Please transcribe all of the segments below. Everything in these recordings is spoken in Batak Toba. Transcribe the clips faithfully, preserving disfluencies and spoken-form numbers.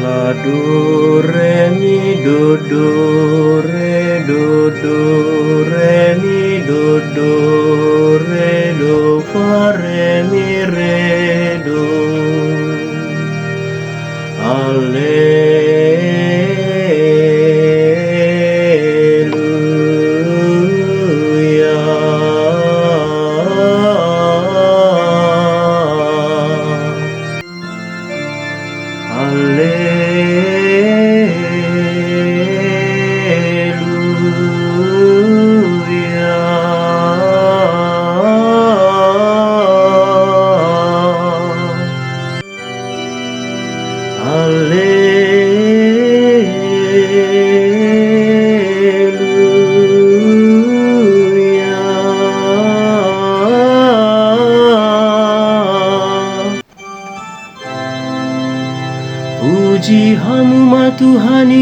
Do, re, mi, do, do, re, do, do, re, mi, do, do, re, do, fa, re, mi, re, do. Alleluia. Alleluia. Alleluia. Puji hamu ma Tuhan i,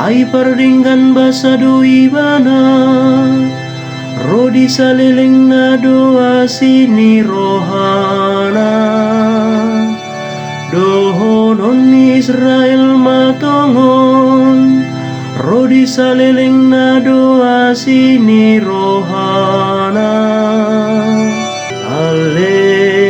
ai pardenggan basa do Ibana, ro di salelengna do asi ni rohana. Dohonon ni Israel ma tongon, ro di salelengna do asi ni rohana. Alleluia.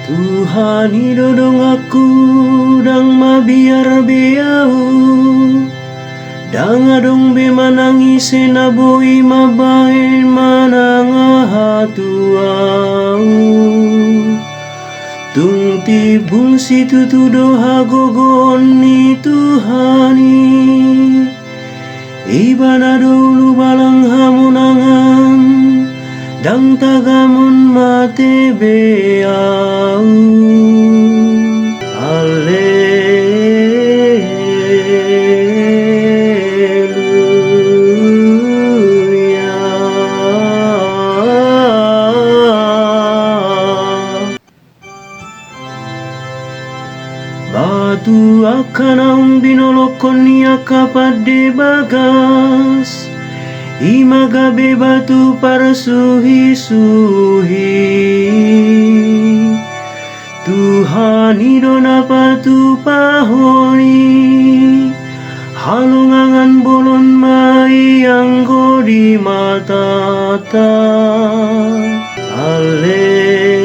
Tuhan i do donganku, ndang mabiar be ahu. Ndang adong be manang ise na boi mambahen manang aha tu ahu. Tung timbul situtu do hagogoon ni Tuhan i. Ibana do ulubalang hamonangan, ndang tagamon mate be ahu. Alleluia. Batu angka naung binolongkon ni angka pande bagas, i ma gabe batu parsuhisuhi. Tuhan i do na patupahon i, halongangan bolon ma i anggo di matanta. Alleluia.